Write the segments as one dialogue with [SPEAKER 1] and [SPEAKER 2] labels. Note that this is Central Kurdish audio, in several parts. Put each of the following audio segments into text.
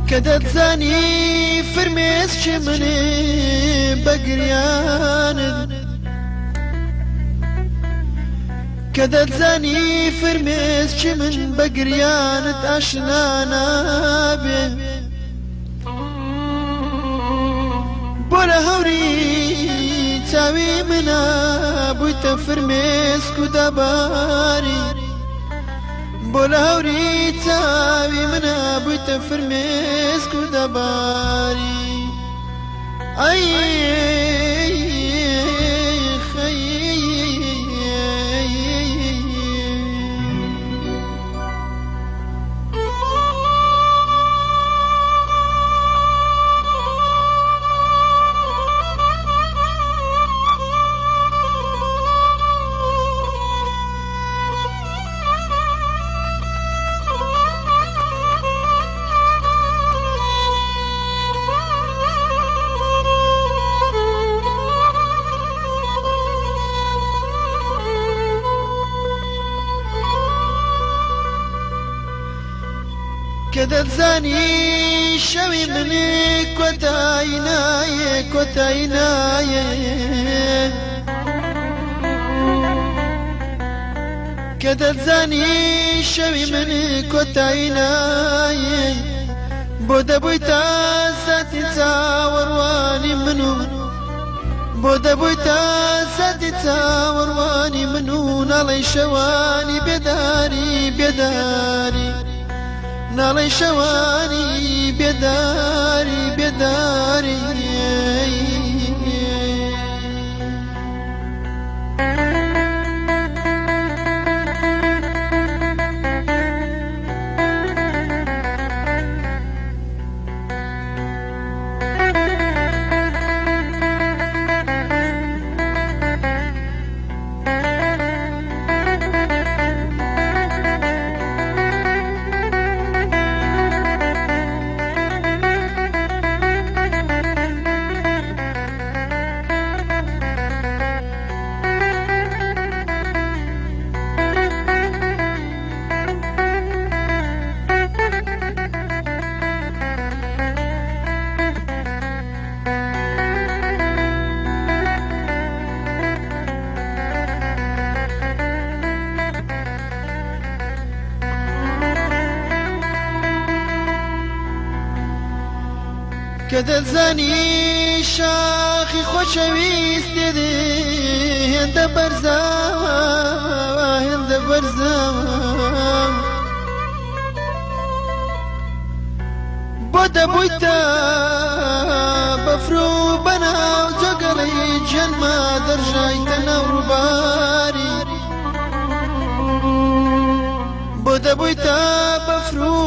[SPEAKER 1] کە دەتزانی فرمێسکی منێ بە گریانت، کە دەتزانی فرمێسکی من بە گریانت ئاشنا نابێ. بۆ لە هەوری چاوی منە بوویتە فرمێسک و دەباری، بۆ لە هەوری چاوی منە بوویتە فرمێسک و دەباری. ئەی کە دەتزانی شەوی من کۆتایی نایێ، کۆتایی نایێ، کە دەتزانی شەوی من کۆتایی نایێ، بۆ دەبووی تا ساتی چاوەڕوانی من و بۆ دەبووی تا ساتی چاوەڕوانی من و ناڵەی شەوانی بێداری، بێداری، ناڵەی شەوانی بێداری، بێداری. کە دەتزانی شاخی خۆشەویست دێ هێندە بەرزە، هێندە بەرزە، بۆ دەبوویتە بەفر و بەناو جۆگەڵی گیانما دەرژایتە ناو ڕووباری، بۆ دەبوویتە بەفر و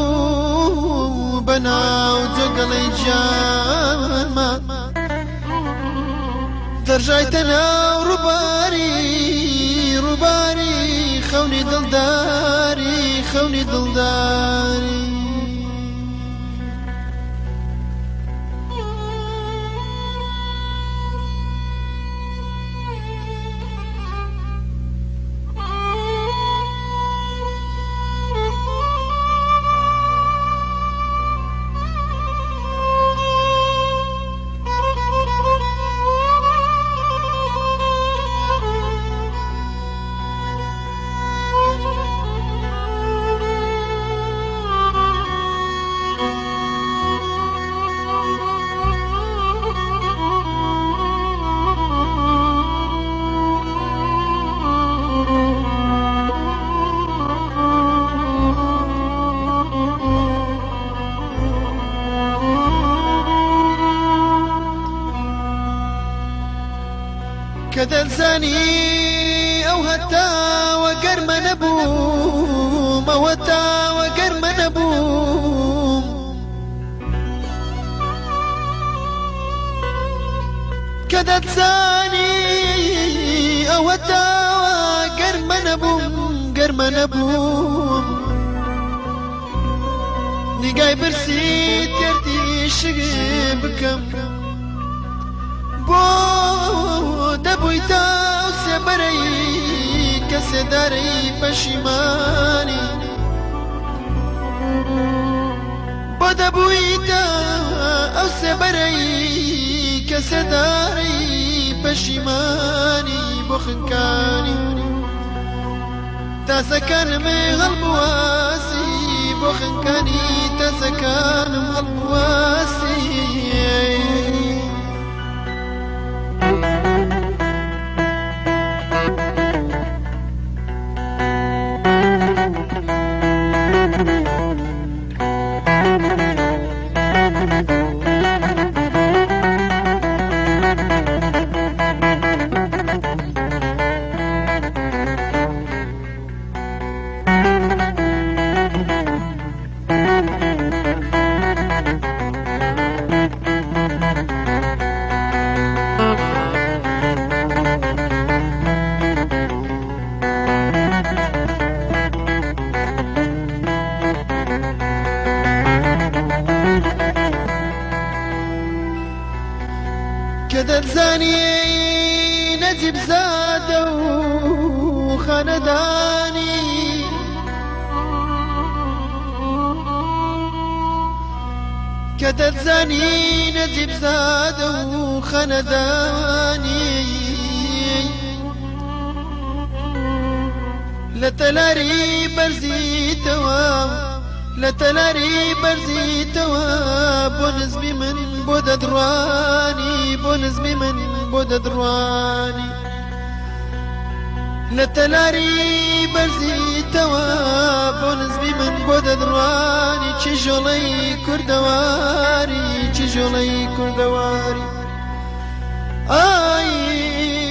[SPEAKER 1] بەناو جۆگەڵی گیانما دەرژایتە ناو ڕووباری، ڕووباری خەونی دڵداری، خەونی دڵداری. کە دەتزانی ئەو هەتاوە گەرمە نەبووم، ئەو هەتاوە گەرمە نەبووم، کە دەتزانی ئەو هەتاوە گەرمە نەبووم، گەرمە نەبووم، نیگای برسی تێرتیشک بکەم، بۆ دەبووی تا سێبەرەی کە سێدارەی پەشیمانی، بۆ دەبووی تا لە سێدارەی پەشیمانی بۆ خنکانی تاسەکانم هەڵبواسی بۆ خنکانی تاسەکانم هەڵبواسی. کە دەتزانی نەجیب زادە و خانەدانی کە دەتزانی نەجیب زادە و خانەدانی لە تەلاری بەرزیتەوە لە تەلاری بەرزیتەوە بۆ نزمی من بۆ دەدڕوانی بۆ نزمی من بۆ دەدڕوانی لە تەلاری بەرزیتەوە بۆ نزمی من بۆ دەدڕوانی چی ژۆڵەی کوردەواری چی ژۆڵەی کوردەواری ئای.